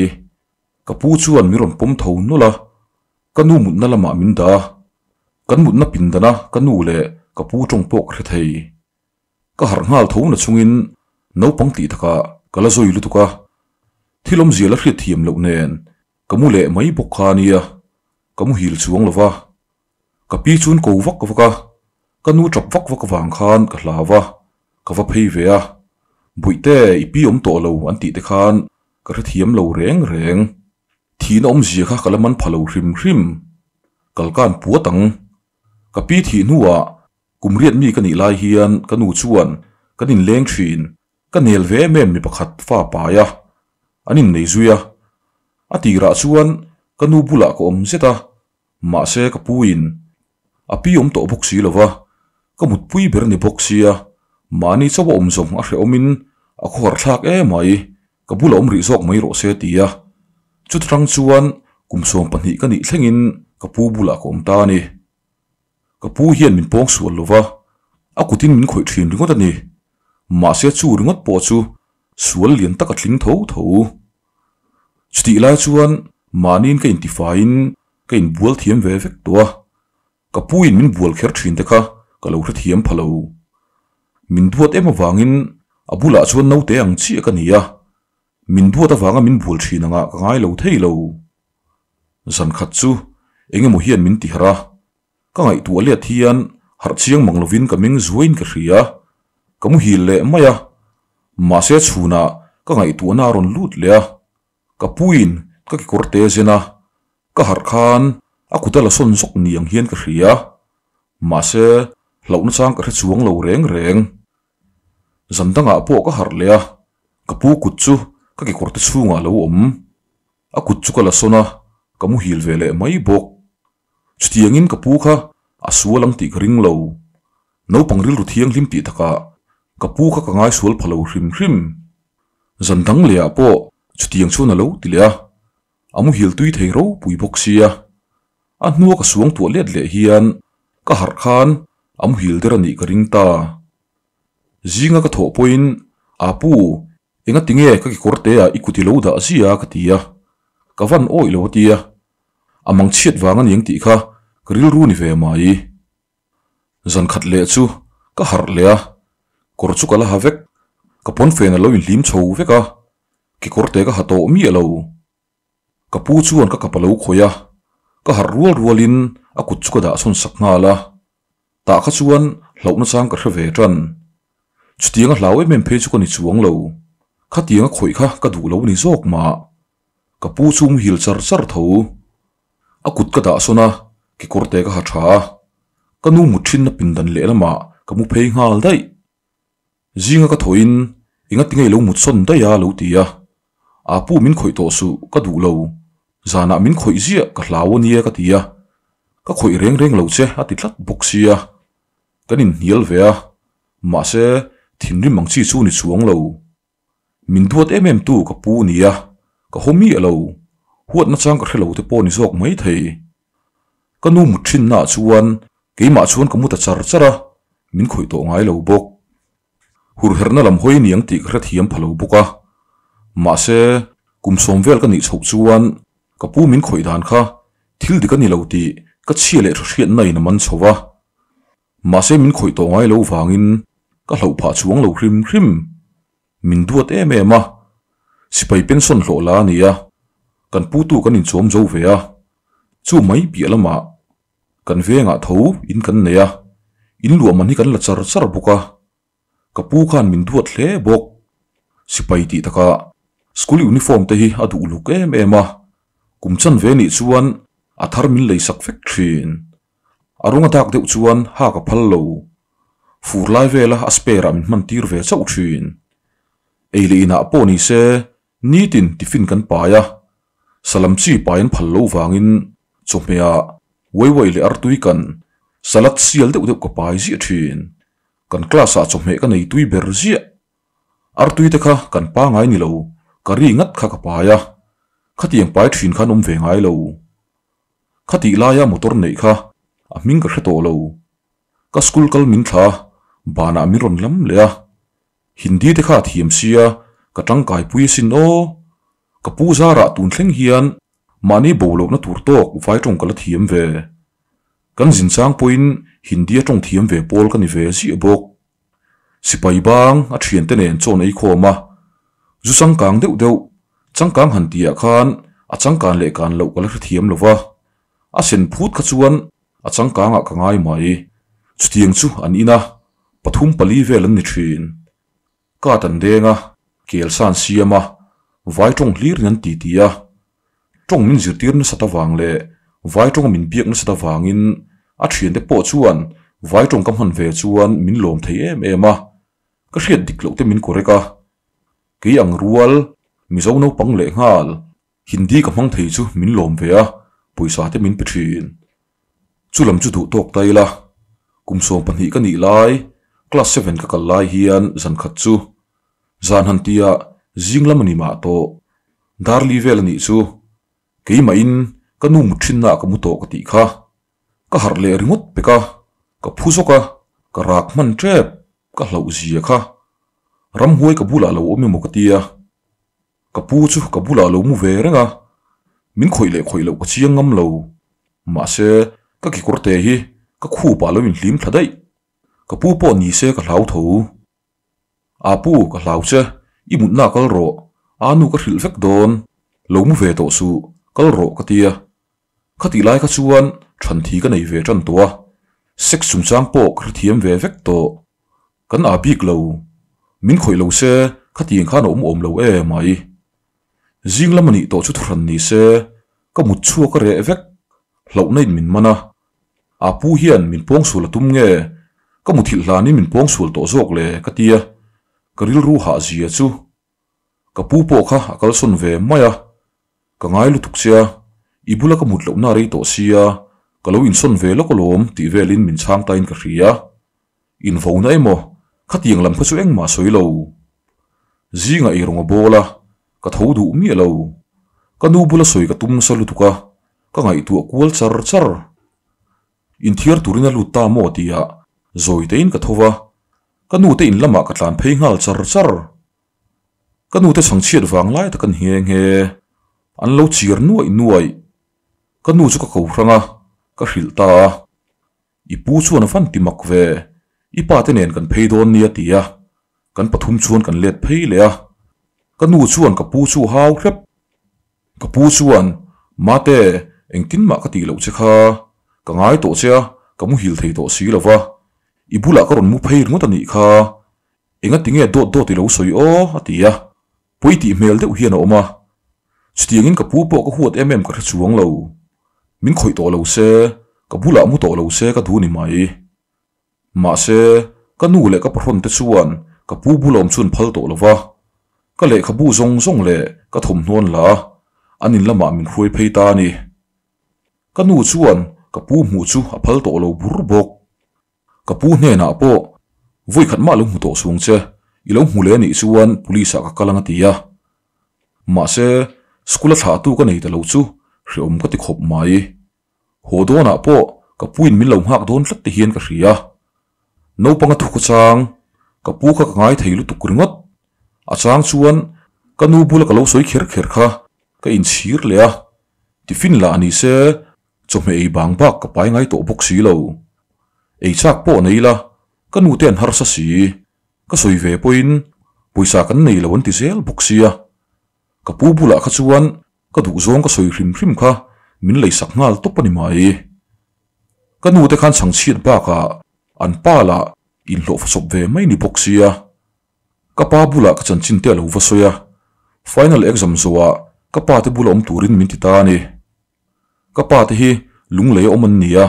Ka pu chuan min rawn pawm tho nawlh a, ka nu mutna lamah min dah a, kan mutna pindana ka nu leh ka pu tawng pawh ka hre thei. Ka harh nghal tho na chungin naupang tih takah ka la zawi lutuk a, thil awmzia la hriat thiam loh nen ka mu leh mai bawk kha a nia, ka muhil chuang lo va. Ka pi chuan ko vak vak a, ka nu tap vak vak avang khan ka hlau a, ka va phei ve a. Bawihte i pi awm tawh lo an tih te khan ka hrethiam lo reng reng. Thihna awmzia kha ka la man pha lo hrim hrim. Kalkan puat ang. Ka pi thih hnuah kum riat mi ka nih lai hian ka nu chuan kan inleng thin. Ka nel ve em em mi pakhat fa pai a, an innei zui a. A tirah chuan ka nu bulah ka awm zet a, Mahse ka pu in a pi awm tawh bawk si lo va, ka mutpui ber ni bawk sia, mahni chauh a awm zawng a hrehawm in a khawhar thlak em mai, ka bula awm rih zawk mai rawh se ti a. Chutang chuan kum 12 ka nih thleng in ka pu bulah ka awm ta a ni. Ka pu hian min pawng sual lo va, a kut in min khawih thin ringawt a ni. Mahse chu ringawt pawh chu sual lian tak a tling tho tho. Chutih lai chuan mahniin ka intifaiin ka inbual thiam ve vek tawh a, ka puiin min bual kher thin te kha ka lo hrethiam pha lo. Min duat em avangin a bulah chuan naute ang chiah ka ni a, min duat avanga min bual thin angah ka ngai lo thei lo. Zan khat chu eng emaw hian min tiharh a, ka ngaihtuah let hian harh chiang mang lovin ka meng zuaiin ka hria, ka muhil leh mai a, mahse chhunah ka ngaihtuahna a rawn lut leh a, ka puiin ka kekawr te zen a, ka harh khan a kut a la sawn zawk ni ang hian ka hria, mahse hlauhna chang ka hre chuang lo reng reng. Zan dangah pawh ka harh leh a, ka pu kut chu ka kekawr te chhungah a lo awm. A kut chu ka la sawn a, ka muhil ve leh mai bawk. Chutiangin ka pu kha a sual ang tih ka ring lo. Naupang rilru thianghlim tih takah ka pu kha ka ngaisual pha lo hrim hrim. Zan dang lehah pawh chutiang chuan a lo ti leh a, a muhil tui thei ropui bawk sia. A hnua ka suang tuah let leh hian ka harh khan a muhil der a nih ka ring ta. Zinga ka thawh pawhin, Apu, Enga tinge ka kekawr te ah i kut i lo dah zia ka ti a, ka van awih lo a ti a, a mang chhiat vang a niang tih kha ka rilru ni ve mai. Zan khat leh chu ka harh leh a, kawr chu ka la ha vek, ka pawnfen a lo inhlim chho vek a, kekawr te ka ha tawh miah lo. Ka pu chuan ka kap a lo khawih a, ka harh rual rualin a kut chu ka dah chhawn sak nghal a, Tah kha chuan hlauhna chang ka hre ve tan. Chutianga hlau em em phei chu ka ni chuang lo. Khatianga khawih kha ka duh lo ni zawk mah. Ka pu chu muhil char char tho. A kut ka dah sawn a, kekawr te ka ha tha a. Ka nu mut thinna pindan lehlamah ka mu phei nghal daih. Zinga ka thawhin enga tinge i lo mut sawn daih a lo ti a. Aa pu min khawih tawh suh ka duh lo, zanah min khawih ziah ka hlau a nia ka ti a. Ka khawih reng reng lo che a ti tlat bawk sia. Kan inhnial ve a, mahse thinrim ang chi chu ni chuang lo. Min duat em em tu ka pu nia, ka haw miah lo, huat nachang ka hre lo te pawh ni zawk mai thei. Ka nu mut thinnaah chuan keimah chuan ka mu ta char char a, min khawih tawh ngai lo bawk. Hurherhna lam hawi niang tih ka hrethiam pha lo bawk a. Mahse, kum sawm vel ka nih chhoh chuan ka pu min khawih dan kha thil dik a ni lo tih ka chhia leh tha hriatna in a man chho va. Mahse min khawih tawh ngai lo vangin ka hlauh phah chuang lo hrim hrim. Min duat em em a, sipai pension hlawh la a ni a, kan putu kan inchawm zo ve a, chu mai piah lamah kan vengah tho in kan nei a, in luah man hi kan la char char bawk a, ka pu khan min duat hle bawk. Sipai tih takah school uniform te hi a duh luk em em a, kum chanve nih chuan a thar min leisak vek thin. A rawng a dak deuh chuan hak a phal lo. Fur lai vela a spare ah min hman tir ve chauh thin. Ei leh inah pawh ni se nitin tiffin kan pai a, salam chi pai an phal loh vangin chawhmeh ah weiwei leh artui kan salad sial deuh deuh ka pai ziah thin. Kan class ah chawhmeh ka nei tui ber ziah. Artui te kha kan pangai ni lo, curry ngat kha ka pai a, khatiang pai thin khan awm ve ngai lo. Khatih laia motor neih kha a hming ka hre tawh lo. Ka school kal min thla a, banah min rawn lam leh a. Hindi te kha a thiam sia, ka tangkai pui asin aw. Ka pu zarah tun thleng hian mahni bo lohna tur tawk vai tawng ka la thiam ve. Kan zin chang pawhin Hindi a tawng thiam ve pawl ka ni ve ziah bawk. Sipai bang a thiante nen chawn ei khawm a, zu changkang deuh deuh, changkang han tihah khan a changkan leh kan loh ka la hrethiam lo va, a sen phut kha chuan a changkangah ka ngai mai. Chutiang chu an in a, pathum pali vel an ni thin. Kat an deng a, kel san siam a, vai tawng hlirin an ti ti a. Tawng min zirtir nasat avang leh vai tawnga min biak nasat avangin a thiante pawh chuan vai tawng ka hman ve chuan min lawm thei em em a, ka hriat dik loh te min correct a. Kei ang rual, Mizo naupang lehnghal, Hindi ka hmang thei chu min lawm ve a, pawisa te min pe thin. Chu lam chu duh tawk ta ila, kum 12 ka nih lai, class seven ka kal lai hian zan khat chu zan han tia zing lam a ni mah tawh. Darli vel a nih chu keimahin ka nu mut thinna ah ka mu tawh ka tih kha. Ka harh leh ringawt pek a, ka phu zawk a, ka rak hman tep, ka hlauh zia kha. Ramhuai ka bulah lo awm emaw ka tia. Ka pu chu ka bulah lo mu ve reng a, min khawih leh khawih loh ka chiang ngam lo. Mahse, ka kekawr te hi ka khup ah lo inhlim thla daih. Ka pu pawh ni se ka hlau tho. A pu, ka hlau che, i mutna kal rawh, a nu ka hrilh vek dawn, lo mu ve tawh suh, kal rawh ka tia. Khatih lai kha chuan thanthi ka nei ve tan tawh a, sex chungchang pawh ka hrethiam ve vek tawh. Kan aa bik lo. Min khawih lo se khatiang khan a awm awm lo e mai. Zing lam a nih tawh chu thuhran ni se ka mut chhuak a reh vek. Hlauhna in min man a. Aa pu hian min pawngsual a tum nge? Ka muthilh hlanin min pawngsual tawh zawk le ka tia. Ka rilru hah zia chu. Ka pu pawh kha a kalsawn ve mai a, ka ngai lutuk che a, i bula ka mut lohna a rei tawh sia, ka lo insawn ve lawk alawm tih velin min chhang tain ka hria. Invona emaw, khatiang lam kha chu engmah sawi lo. Zingah eirawng a bawl a, ka tho duh miah lo. Ka nu bula sawi ka tum nasa lutuk a, ka ngaihtuah kual char char. Inthiar turin a lut ta maw tihah zawi tein ka tho va, Ka nute in lamah ka tlan phei nghal char char. Ka nute chhangchhiat vang lai tak a ni nghe nghe. An lo chir nuaih nuaih. Ka nu chu ka ko hrang a, ka hrilh ta a. I pu chuan a van ti mak ve, i pa te nen kan phei dawn nia ti a. Kan pathum chuan kan let phei leh a. Ka nu chuan ka pu chu a hau hrep. Ka pu chuan, Mate, engtin mah ka tih loh che kha. Ka ngai tawh che a, ka muhil thei tawh si lo va. I bulah ka rawn mu phei ringawt a nih kha. Enga tinge dawt dawt i lo sawi aw? a ti a. Pawi tih hmel deuh hian a awm a. Chutiangin ka pu pawh ka huat em em ka hre chuang lo. Min khawih tawh lo se, ka bulah mu tawh lo se ka duh ni mai. Mahse, ka nu leh ka pahrawn te chuan ka pu bula awm chu an phal tawh lo va. Ka lehkhabu zawng zawng leh ka thawmhnaw an la a, an in lamah min hruai phei ta a ni. Ka nu chuan ka pu hmuh chu a phal tawh lo bur bawk. Ka pu hnenah pawh vawi khat mah lo hmu tawh sung che, i lo hmu leh anih chuan police ah ka kal ang a ti a. Mahse, school a thlahtu ka nei ta lo chu hreawm ka ti khawp mai. Haw dawnah pawh ka puin min lo nghak dawn tlat te hian ka hria. Naupang a thuk a chang, ka pu kha ka ngai thei lutuk ringawt. A chang chuan ka nu bula ka lo sawi kher kher kha ka inchhir leh a, tiffin lah ni se chawhmeh ei bang bak ka pai ngai tawh bawk si lo. Ei chak pawh nei la, ka nu te an harsa si, ka sawi ve pawhin pawisa kan nei lo an ti zel bawk sia. Ka pu bulah kha chuan Ka duh zawng ka sawi hrim hrim kha min leisak nghal tawp a ni mai. Ka nu te khan chhangchhiat bakah an pa lah inhlawh fachawp ve mai ni bawk sia. Ka pa bulah ka chanchin te a lo va sawi a, final exam zawhah ka pa te bula awm turin min ti ta a ni. Ka pa te hi lunglei a awm an ni a,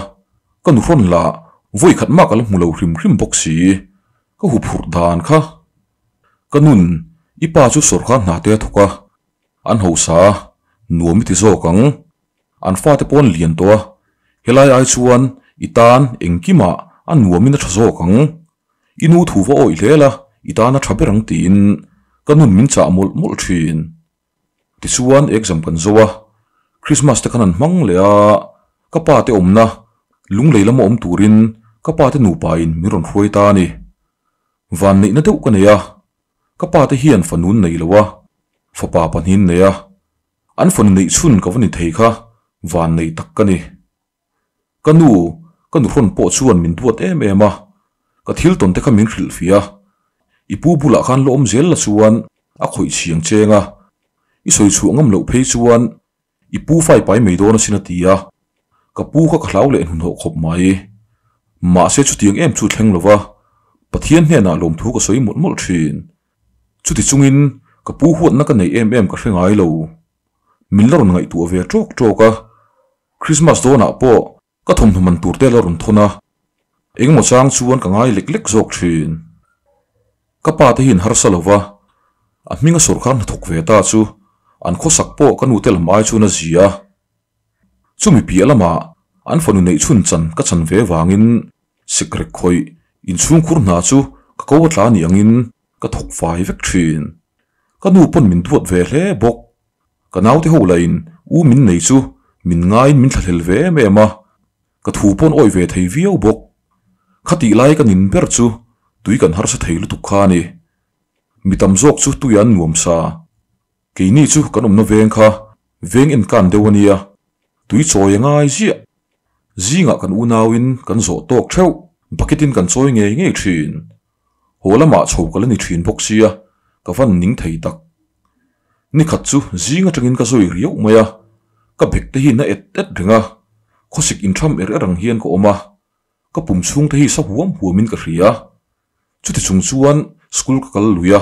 ka nuhrawn lah Vawi khat mah ka la hmu lo hrim hrim bawk si, ka huphurh dan kha. Ka nun, i pa chu sawrkar hna te a thawk a, an hausa a, nuam i ti zawk ang. An fate pawh an lian tawh a, helai ai chuan i tan engkimah a nuamin a tha zawk ang. I nu thu va awih hle la, i tan a tha ber ang tiin ka nun min chah mawlh mawlh thin. Tichuan exam kan zo a, Christmas te khan an hmang leh a, ka pa te awmna Lunglei lama awm turin ka pa te nupa in min rawn hruai ta a ni. Vanneihna deuh ka nei a, ka pa te hian fanun nei lo a, fapa pahnin nei a, an fanu neih chhun ka va ni thei kha vannei tak ka ni. Ka nu, ka nuhrawn pawh chuan min duat em em a, ka thil tawn te kha min hrilh fih a, i pu bulah khan la awm zel la chuan a khawih chhiang cheng a, i sawi chhuah ngam loh phei chuan i pu fai pai mai dawn asin a ti a, ka pu kha ka hlau leh hnuhnawh khawp mai. Mahse chutiang em chu thleng lova, Pathian hnenah lawmthu ka sawi mawlh mawlh thin. Chuti chungin ka pu huatna ka neih em em ka hre ngai lo. Min la rawn ngaihtuah ve tawk tawk a, Christmas dawnah pawh ka thawmhnaw man tur te la rawn thawn a, engemaw chang chuan ka ngai lek lek zawk thin. Ka pa te hian harsa lo va, a hminga sawrkar hnathawk ve ta chu an khawsak pawh ka nu te lam ai chuan a zi a. Chumi piah lamah an fanu neih chhun chan ka chan ve vangin sikrek khawih inchhungkhur hna chu ka ko a tla ni angin ka thawk fai vek thin. Ka nu pawn min duat ve hle bawk. Ka naute ho lahin u min nei chu min ngaiin min thlahlel ve em em a, ka thu pawn awih ve thei viau bawk. Khatih lai ka nin ber chu tui kan harsa thei lutuk kha a ni. Mi tam zawk chu tui an nuam sa. Keini chu kan awmna veng kha veng enkan deuh a nia, tui chawi a ngai ziah. Zingah kan unauin kan zawh tawk theuh, bucket in kan chawi ngei ngei thin. Haw lamah chho ka la ni thin bawk sia, ka van ning thei tak. Nikhat chu zing atangin ka zawi riauh mai a, ka bek te hi na et et reng a, khawsik intham er er ang hian ka awm a, ka pum chhung te hi sa huam huamin ka hria. Chuti chung chuan school ka kal lui a,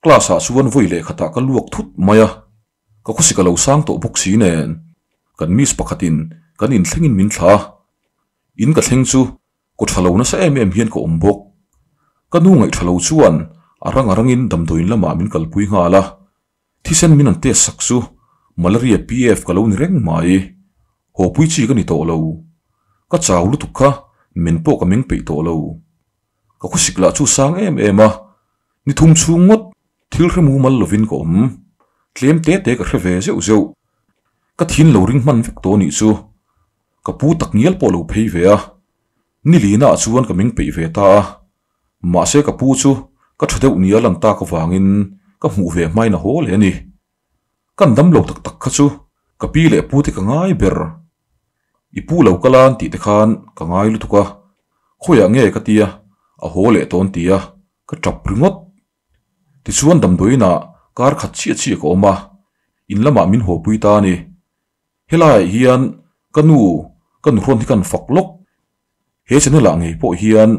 class ah chuan vawi leh khatah ka luak thut mai a, ka khawsik a lo sang tawh bawk si nen, kan miss pakhatin kan inthlengin min thla a, in ka thleng chu Kaw tha lo nasa em em hian ka awm bawk. Ka nu ngaih tha lo chuan a rang a rangin damdawiin lamah min kalpui nghal a. Thisen min an test sak chu Malaria PF ka lo ni reng mai. Haw pui chi ka ni tawh lo. Ka chau lutuk kha men pawh ka meng peih tawh lo. Ka khawsik lah chu sang em em a, ni thum chhung ngawt thil hre mumal lovin ka awm. Tlem te te ka hre ve zeuh zeuh. Ka thin lo ring hman vek tawh nih chu. Ka pu tak ngial pawh lo phei ve a, ni lina ah chuan ka meng peih ve ta a, mahse ka pu chu ka tha deuh nia lan tak avangin ka hmuh ve hmain a haw leh a ni. Kan dam lo tak tak kha chu ka pi leh pu te ka ngai ber. I pu lo kal an tih te khan ka ngai lutuk a, khawiah nge ka tia a haw leh tawn tia ka tap ringawt. Tichuan damdawiinah kar khat chiah chiah ka awm a, in lamah min haw pui ta a ni. Helaiah hian ka nu, ka nuhrawn hi kan fak lawk. He channel ah ngei pawh hian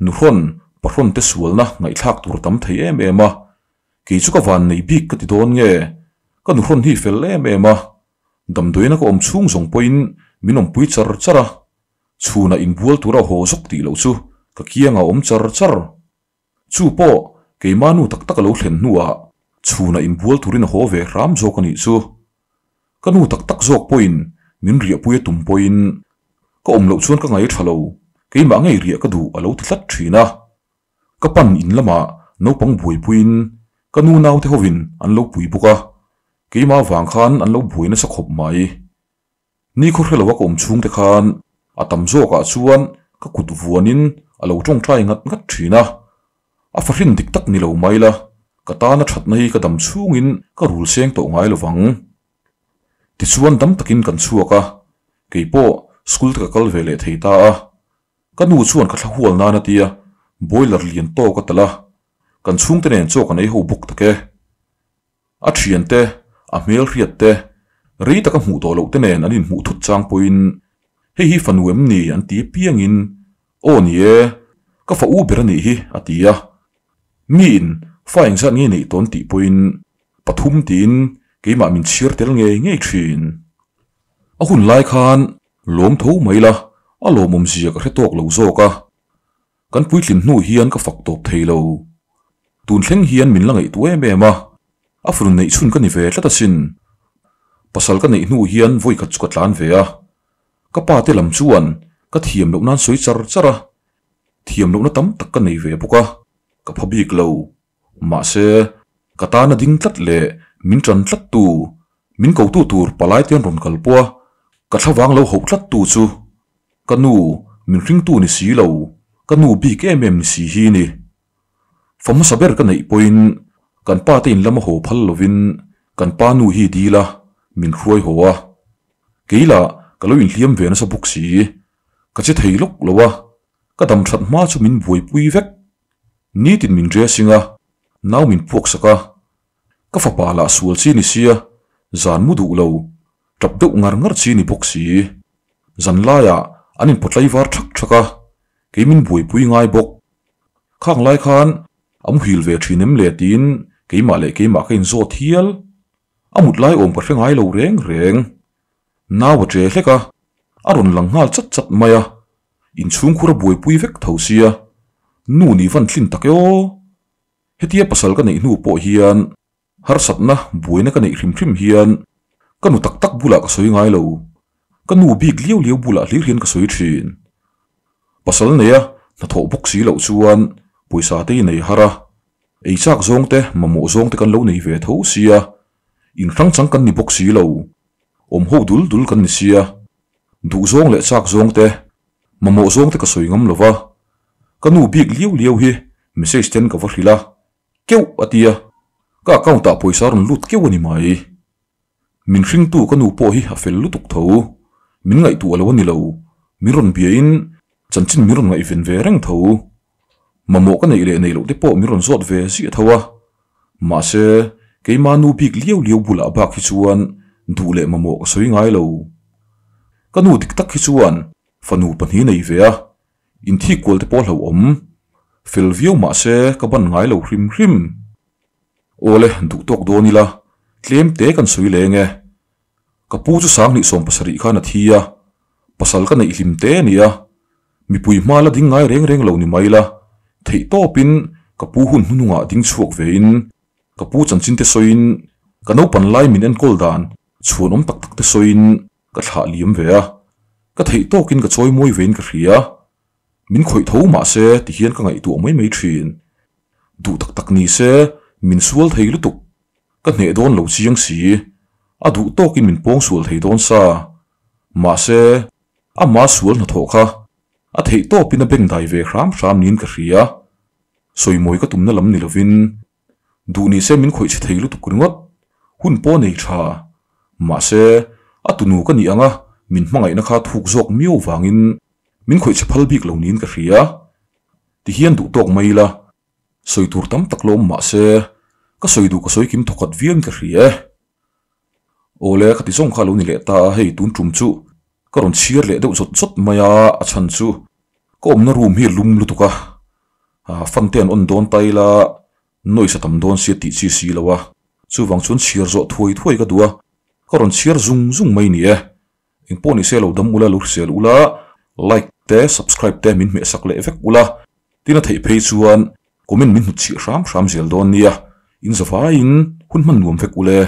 nuhrawn, pahrawn te sualna ngaihthlak tur tam thei em em a. Kei chu ka van nei bik ka ti dawn nge? Ka nuhrawn hi fel em em a. Damdawiina ka awm chhung zawng pawhin min awmpui char char a. Chhunah inbual tura haw zawk tih loh chu ka kiangah awm char char. Chu pawh keimah nu tak tak a lo thlen hnuah chhunah inbual turin a haw ve hram zawk a nih chu. Ka nu tak tak zawk pawhin min riahpui a tum pawhin ka awm loh chuan ka ngaih tha lo, keimah ngei riah ka duh a lo ti tlat thin a. Ka pan in lamah naupang buaipuiin ka nu naute hovin an lo pui bawk a, keimah vang khan an lo buai nasa khawp mai. Ni khaw hre lo a ka awm chhung te khan a tam zawkah chuan ka kut vuanin a lo tawngtai ngat ngat thin a. A fahrin dik tak ni lo mai la, ka tana thatna hi ka dam chhungin ka rul seng tawh ngai lo vang. Tichuan dam takin kan chhuak a, kei pawh school te ka kal ve leh thei ta a. Ka nu chuan ka thla hual nan a tia, boiler lian tawk a talh a, kan chhungte nen chaw kan ei ho bawk tak e. A thiante, a hmelhriat te, rei taka hmuh tawh loh te nen an inhmuh thut chang pawhin, Hei hi fanu em ni? an ti apiangin, Aw ni e, ka fa u ber a nih hi, a ti a. Miin fa engzat nge neih tawn tih pawhin, Pathum tiin keimah min chhiar tel ngei ngei thin. A hun lai khan lawm tho mai la, A lawmawm zia ka hre tawk lo zawk a, kan puitlin hnu hian ka fak tawp thei lo. Tun thleng hian min la ngaihtuah em em a, a fanu neih chhun ka ni ve tlat asin. Pasal ka neih hnu hian vawi khat chu ka tlan ve a, ka pa te lam chuan ka thiam loh nan sawi char char a, thiam lohna tam tak ka nei ve bawk a, ka pha bik lo. Mahse, ka tana ding tlat leh min tan tlat tu, min kotu tur palai te an rawn kal pawh a, ka thlavang lo hauh tlat tu chu ka nu min hringtu ni si lo, ka nu bik em em ni si hi ni. Fa hmasa ber ka neih pawhin kan pa te in lama haw phal lovin kan pa nu hi dil a, min hruai haw a. Kei lah ka lo inhliam ve nasa bawk si, ka che thei lawk lo a, ka dam that hma chu min buaipui vek. Nitin min dressing a, nau min puak sak a, ka fapa lah sual chi ni sia, zan mu duh lo, tap deuh ngar ngar chi ni bawk si. Zan laiah an inpawtlai var thak thak a, kei min buaipui ngai bawk. Khang lai khan a muhil ve thin em le tiin keimah leh keimah ka inzawt hial. A mut lai awm ka hre ngai lo reng reng. Nau a che hlek a, a rawn lang nghal chat chat mai a, inchhungkhur a buaipui vek tho sia, nu nih van tlin tak e aw. Hetia pasal ka neih hnu pawh hian harsatna buaina ka neih hrim hrim hian ka nu tak tak bulah ka sawi ngai lo, ka nu bik liau liau bulah hlir hian ka sawi thin. Pasal neia hnathawh bawk si loh chuan pawisa te i nei har a, ei chak zawng te mamawh zawng te kan lo nei ve tho sia, inhrang chang kan ni bawk si lo, awm ho dul dul kan ni sia, duh zawng leh chak zawng te mamawh zawng te ka sawi ngam lo va, ka nu bik liau liau hi message ten ka va hrilh a, keuh a ti a, ka account ah pawisa a rawn lut keuh a ni mai. Min hringtu ka nu pawh hi a fel lutuk tho, min ngaihtuah lo a ni lo, min rawn biain chanchin min rawn ngaihven ve reng tho. Mamawh ka neih leh neih loh te pawh min rawn zawt ve ziah tho a, mahse keima nu bik liau liau bulah bak hi chuan duh leh mamawh ka sawi ngai lo. Ka nu dik tak hi chuan fanu pahnih nei ve a, Inthik kual te pawh hlauhawm fel viau mah se ka ban ngai lo hrim hrim. Awle, duh tawk dawn ila, tlem te kan sawi leng e. Ka pu chu 2017 khan a thi a, pasal ka neih hlim te a ni a, mipui hma la ding ngai reng reng lo ni mai la, theih tawpin ka pu hun hnuhnungah ding chhuak vein ka pu chanchin te sawiin ka naupan lai min enkawl dan chhuanawm tak tak te sawiin Ka thlah liam ve a, ka theih tawkin ka chawi mawi vein ka hria. Min khawih tho mah se ti hian ka ngaihtuah mai mai thin. Duh tak tak ni se min sual thei lutuk. Ka hneh dawn lo chiang si. A duh tawkin min pawng sual thei dawn sa. Mahse, ama sual hnathawh kha a theih tawpin a bengdai ve hram hram niin ka hria. Sawimawi ka tumna lam ni lovin Duh ni se min khawih chhe thei lutuk ringawt, hun pawh nei tha. Mahse, a tunu ka nih anga min hmangaihna kha thuk zawk miau vangin min khawih chhe phal bik lo niin ka hria. Tihian duh tawk mai ila, sawi tur tam tak lawm mahse, ka sawi duh ka sawi kim thawkhat viauin ka hria e. Awle, ka ti zawng kha a lo ni leh ta a, hei tun tum chu ka rawn chhiar leh deuh zawt zawt mai a, a chhan chu ka awmna room hi a lum lutuk a, fan te an on dawn ta ila noise a tam dawn sia tih chi si lo a, chuvang chuan chhiar zawh thuai thuai ka duh a, ka rawn chhiar zung zung mai ni e. Engpawh ni se lo dam ula, lo hrisel ula, like te subscribe te min hmehsak leh vek ula, tin a theih phei chuan comment min hnutchhiah hram hram zel dawn nia, in zavaiin hun hman nuam vek ule.